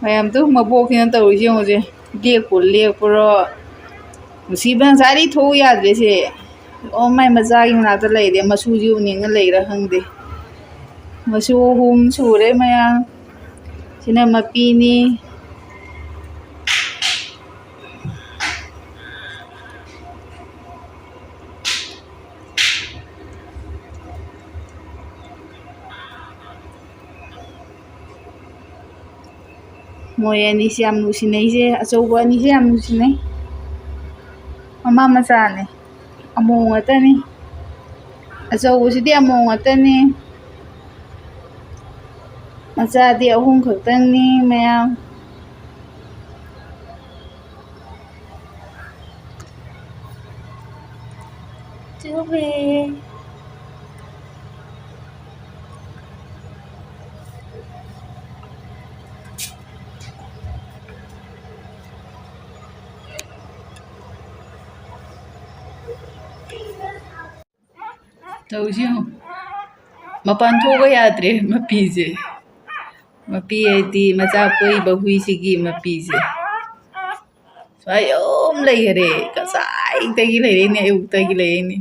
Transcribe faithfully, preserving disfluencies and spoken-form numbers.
ꯃꯌꯥꯝꯗꯨ ꯃꯕꯣꯛꯁꯤꯅ ꯇꯧꯔꯤꯁꯤ ꯌꯦꯡꯉꯨꯁꯦ꯫ ꯂꯦꯛꯄꯨ ꯂꯦꯛꯄ꯭ꯔꯣ? ꯅꯨꯡꯁꯤꯕꯅ ꯉꯁꯥꯏꯗꯩ ꯊꯣꯛꯎ ꯌꯥꯗ꯭ꯔꯦꯁꯦ꯫ ꯑꯣ, ꯃꯥꯏ ꯃꯆꯥꯒꯤ ꯃꯅꯥꯛꯇ ꯂꯩꯔꯦ꯫ ꯃꯁꯨꯁꯤ ꯎꯅꯤꯡꯉ ꯂꯩꯔꯥ ꯈꯪꯗꯦ꯫ ꯃꯁꯨ ꯑꯍꯨꯝ ꯁꯨꯔꯦ ꯃꯌꯥꯝ꯫ ꯁꯤꯅ ꯃꯄꯤꯅꯤ꯫ ꯃꯣꯏ ꯑꯅꯤꯁꯦ ꯌꯥꯝ ꯅꯨꯡꯁꯤꯅꯩꯁꯦ꯫ ꯑꯆꯧꯕ ꯑꯅꯤꯁꯦ ꯌꯥꯝ ꯅꯨꯡꯁꯤꯅꯩ꯫ ꯃꯃꯥ ꯃꯆꯥꯅꯦ꯫ ꯑꯃꯣꯝ ꯉꯥꯛꯇꯅꯤ꯫ ꯑꯆꯧꯕꯁꯤꯗꯤ ꯑꯃꯣꯝ ꯉꯥꯛꯇꯅꯤ꯫ ꯃꯆꯥꯗꯤ ꯑꯍꯨꯝ ꯈꯛꯇꯪꯅꯤ ꯃꯌꯥꯝ꯫ ꯆꯨꯕꯤ꯫ ꯇꯧꯔꯤꯁꯤ ꯌꯦꯡꯉꯨ꯫ ꯃꯄꯥꯟ ꯊꯣꯛꯄ ꯌꯥꯗ꯭ꯔꯦ ꯃꯄꯤꯁꯦ꯫ ꯃꯄꯤ ꯍꯥꯏꯗꯤ ꯃꯆꯥ ꯄꯣꯛꯏꯕ ꯍꯨꯏꯁꯤꯒꯤ ꯃꯄꯤꯁꯦ꯫ ꯁ꯭ꯋꯥꯏ ꯑꯗꯨꯝ ꯂꯩꯈꯔꯦ꯫ ꯉꯁꯥꯏꯗꯒꯤ ꯂꯩꯔꯛꯏꯅꯦ, ꯑꯌꯨꯛꯇꯒꯤ ꯂꯩꯔꯛꯏꯅꯦ꯫